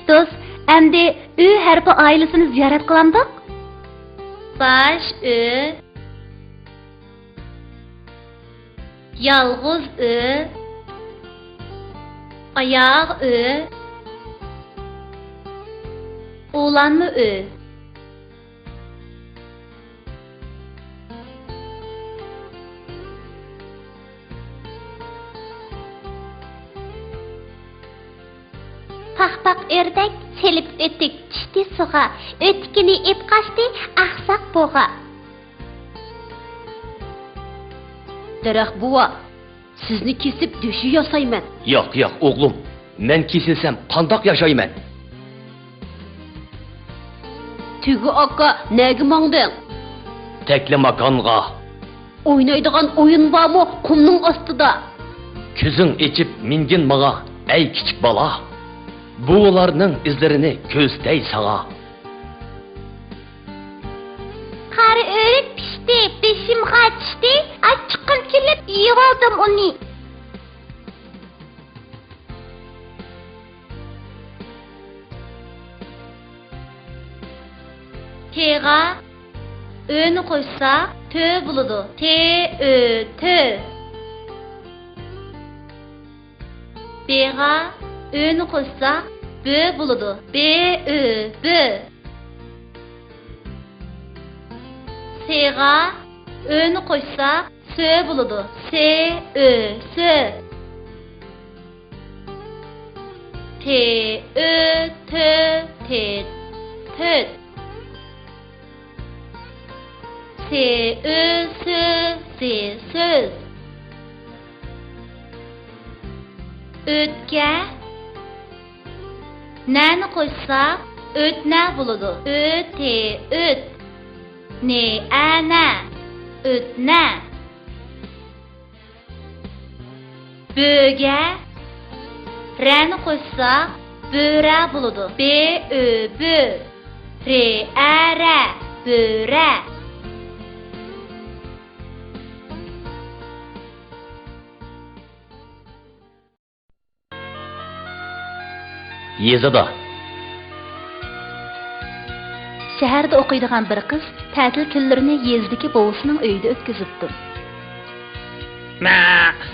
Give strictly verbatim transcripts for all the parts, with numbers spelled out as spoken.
دوست، ئەمدى ئۆ ھەرپى ئائىلىسىنى زىيارەت قىلامدۇق؟ باش ئۆ، يالغۇز ئۆ، ئاياغ ئۆ، ئۇلانما ئۆ. پاخپاق ئۆردەك سېلىپ ئۆتۈك چۈشتى سۇغا، ئۆتۈكىنى ئېپ قاچتى ئاقساق بۇغا. دەرەخ بوۋا، سىزنى كېسىپ دۆشۈ ياسايمەن. ياق، ياق، ئوغلۇم، مەن كېسىلسەم قانداق ياشايمەن؟ تۆگە ئاكا، نەگە ماڭدىڭ؟ تەكلىماكانغا. ئوينايدىغان ئويۇن بارمۇ قۇمنىڭ ئاستىدا؟ كۆزۈڭ ئېچىپ مىنگىن ماڭا، ئەي كىچىك بالا. بوۋىلارنىڭ ئىزلىرىنى كۆرسىتەي ساڭا. قارا ئۆرۈك پىشتى، بېشىمغا چۈشتى، ئاچچىقىم كېلىپ يېۋالدىم ئۇنى. تېغا ئۆنى قوشساق، تۆ بولىدۇ. تې ئۆ، تۆ. بېغا ئۆنى قوشساق، بۆ بولىدۇ. بې ئۆ، بۆ. سېغا ئۆنى قوشساق، سۆ بولىدۇ. سې ئۆ، سۆ. تې ئۆ، تۆ، تېت، تۆت. سې ئۆ، سۆ، زې، سۆز. ئۆتكە نەنى قوشساق، ئۆتنە بولىدۇ. ئۆ تې ئۆت. نې ئە نە. ئۆتنە. بۆگە رەنى قوشساق، بۆرە بولىدۇ. بې ئۆ بۆ. رې ئە رە. بۆرە. يېزىدا. شەھەردە ئوقۇيدىغان بىر قىز تەتىل كۈنلىرىنى يېزىدىكى بوۋىسىنىڭ ئۆيىدە ئۆتكۈزۈپتۇ. مە،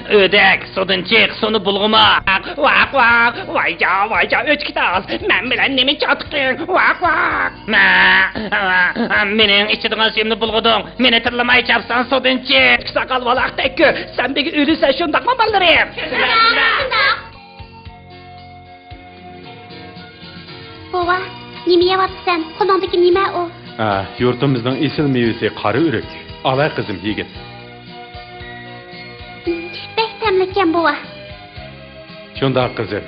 ئۆدەك، سۇدىن چىق، سۇنى بۇلغىما. ۋاق، ۋاق، ۋايجا، ۋايجا، ئۆچكە تاز، مەن بىلەن نېمە چاتىقىڭ؟ ۋاق، ۋاق. مە، مېنىڭ ئىچىدىغان سۈيۈمنى بۇلغىدىڭ. مېنى تىللىماي چاپسان سۇدىن چىق. ساقال بالا ئەختەككۈ، سەن بىگە ئۆلىسەن شۇنداقمۇ بالىلىرىم؟ شۇنداق، شۇنداق. بوۋا، نېمە يەۋاتىسەن؟ قولۇڭدىكى نېمە ئۇ؟ ھە، يۇرتىمىزنىڭ ئېسىل مېۋىسى قارا ئۆرۈك. ئالاي قىزىم، يېگىن. بەك تەملىككەن، بوۋا. شۇنداق، قىزىم.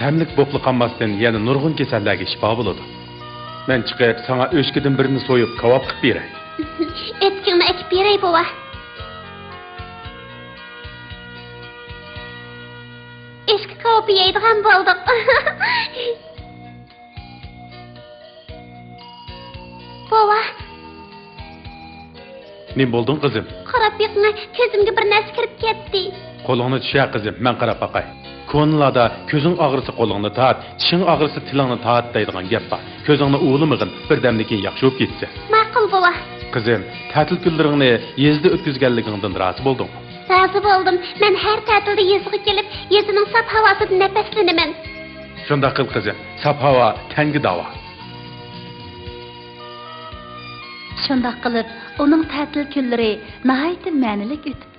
تەملىك بوپلا قالماستىن، يەنە نۇرغۇن كېسەللەرگە شىپا بولىدۇ. مەن چىقىپ، ساڭا ئۆچكىدىن بىرنى سويۇپ، كاۋاپ قىلىپ بېرەي. ئۆتۈكۈڭنى ئېچىپ بېرەي، بوۋا. ئۆچكە كاۋىپى يەيدىغان بولدۇق. بوۋا. نېمە بولدۇڭ، قىزىم؟ قاراپ بېقىڭە، كۆزۈمگە بىر نەرسە كىرىپ كەتتى. قولۇڭنى چۈشەر، قىزىم، مەن قاراپ باقاي. كونىلاردا «كۆزۈڭ ئاغرىسا قولۇڭنى تارت، چىشىڭ ئاغرىسا تىلىڭنى تارت» دەيدىغان گەپ بار. كۆزۈڭنى ئۇۋىلىمىغىن، بىردەمدىن كېيىن ياخشى بولۇپ كېتىسەن. ماقۇل، بوۋا. قىزىم، تەتىل كۈنلىرىڭنى يېزىدا ئۆتكۈزگەنلىكىڭدىن رازى بولدۇڭمۇ؟ رازى بولدۇم. مەن ھەر تەتىلدە يېزىغا كېلىپ، يېزىنىڭ ساپ ھاۋاسىدىن نەپەسلىنىمەن. شۇنداق قىل، قىزىم. ساپ ھاۋا تەنگە داۋا. شۇنداق قىلىپ، ئۇنىڭ تەتىل كۈنلىرى ناھايىتى مەنىلىك ئۆتۈپ